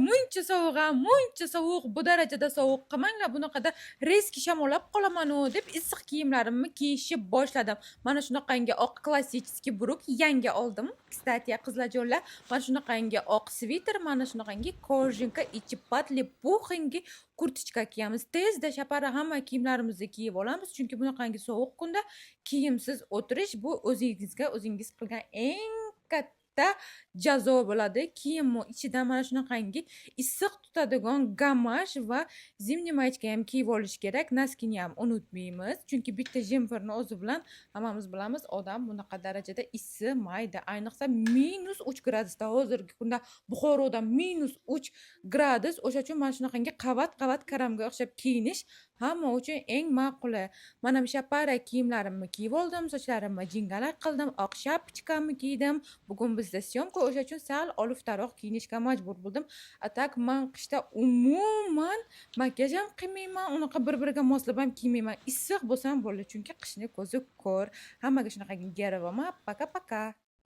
Muncha sovuq a, muncha sovuq, bu darajada sovuq qilmanglar, bunaqada резкий shamollab qolamanu deb issiq kiyimlarimni kiyishni boshladim. Mana shunaqangi oq klassический брюк yangi oldim. Кстати, qizlarjonlar, mana shunaqangi oq sviter, mana shunaqangi кожанка, ichi патли, пуховый курточка kiyamiz. Tezda shapara hamma kiyimlarimizni kiyib olamiz, chunki bunaqangi sovuq kunda kiyimsiz o'tirish bu o'zingizga o'zingiz qilgan eng katta jazo bo'ladi. Kiyimni ichidan mana shunaqangi issiq tutadigan gamash va зимний маечка ham kiyib olish kerak. Носки ni ham unutmaymiz, chunki bitta jemperni o'zi bilan, hammamiz bilamiz, odam bunaqa darajada issimaydi. Ayniqsa -3 gradusda, hozirgi kunda Buxoroda -3 gradus. O'sha uchun mana shunaqangi qavat-qavat karamga o'xshab kiyinish hamma uchun eng ma'quli. Mana shapara kiyimlarimni kiyib oldim, sochlarimni jingalak qildim, oq шапочка mni kiydim. Bugun bizda съёмка, o'sha uchun sal oliftaroq kiyinishga majbur bo'ldim. А так man qishda umuman makiyaj ham qilmayman, unaqa bir-biriga moslab ham kiymayman. Issiq bo'lsam bo'ldi, chunki qishni ko'zi ko'r. Hammaga shunaqangi garvoma. Пока-пока.